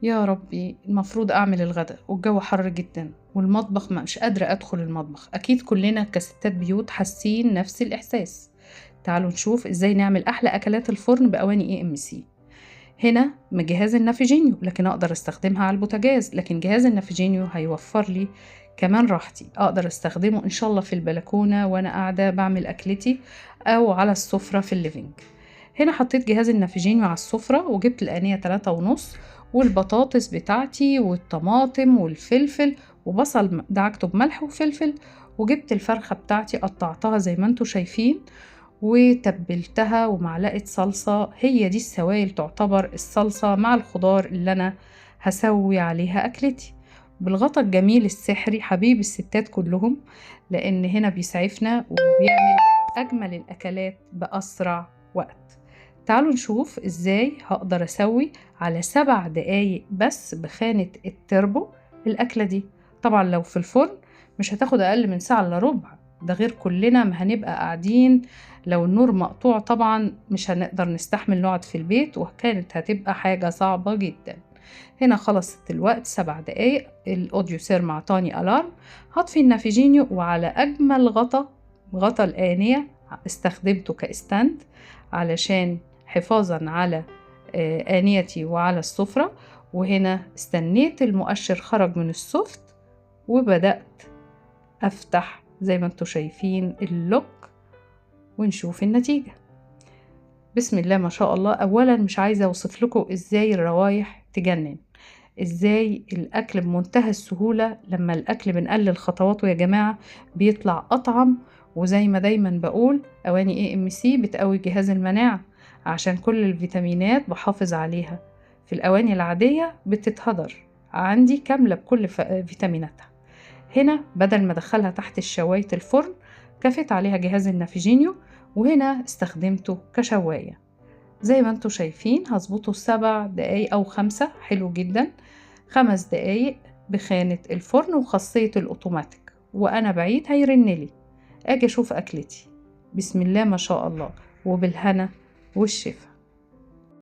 يا ربي المفروض أعمل الغداء والجو حر جدا والمطبخ مش قادرة أدخل المطبخ. أكيد كلنا كستات بيوت حاسين نفس الإحساس. تعالوا نشوف إزاي نعمل أحلى أكلات الفرن بأواني AMC. هنا من جهاز النافيجينيو، لكن أقدر استخدمها على البوتاجاز، لكن جهاز النافيجينيو هيوفر لي كمان راحتي، أقدر استخدمه إن شاء الله في البلكونة وأنا قاعدة بعمل أكلتي أو على السفرة في ال living. هنا حطيت جهاز النافيجينيو على السفرة وجبت الآنية 3.5 والبطاطس بتاعتي والطماطم والفلفل وبصل دعكته بملح وفلفل، وجبت الفرخة بتاعتي قطعتها زي ما انتوا شايفين وتبلتها، ومعلقة صلصة. هي دي السوائل تعتبر الصلصة مع الخضار اللي أنا هسوي عليها أكلتي. بالغطا الجميل السحري حبيب الستات كلهم، لأن هنا بيسعفنا وبيعمل أجمل الأكلات بأسرع وقت. تعالوا نشوف إزاي هقدر أسوي على 7 دقايق بس بخانة التربو الأكلة دي. طبعا لو في الفرن مش هتاخد أقل من ساعة إلا ربع، ده غير كلنا ما هنبقى قاعدين لو النور مقطوع طبعا مش هنقدر نستحمل نقعد في البيت، وكانت هتبقى حاجة صعبة جدا. هنا خلصت الوقت 7 دقايق، ال Audiotherm عطاني alarm. هطفي النافيجينيو، وعلى أجمل غطا، غطا الآنية استخدمته ك stand علشان حفاظا على آنيتي وعلى السفرة. وهنا استنيت المؤشر خرج من ال soft وبدأت أفتح زي ما انتوا شايفين ال lock ونشوف النتيجة. بسم الله ما شاء الله. أولا مش عايزة أوصف لكم إزاي الروايح تجنن، إزاي الأكل بمنتهى السهولة. لما الأكل بنقلل خطواته يا جماعة بيطلع أطعم. وزي ما دايما بقول أواني AMC بتقوي جهاز المناعة عشان كل الفيتامينات بحافظ عليها. في الأواني العادية بتتهدر، عندي كاملة بكل فيتاميناتها. هنا بدل ما ادخلها تحت الشواية الفرن كفيت عليها جهاز النافيجينيو، وهنا استخدمته كشواية. زي ما انتوا شايفين هظبطه 7 دقايق او 5، حلو جدا، 5 دقايق بخانة الفرن وخاصية الاوتوماتيك، وانا بعيد هيرنلي اجي اشوف اكلتي. بسم الله ما شاء الله، وبالهنا والشفا.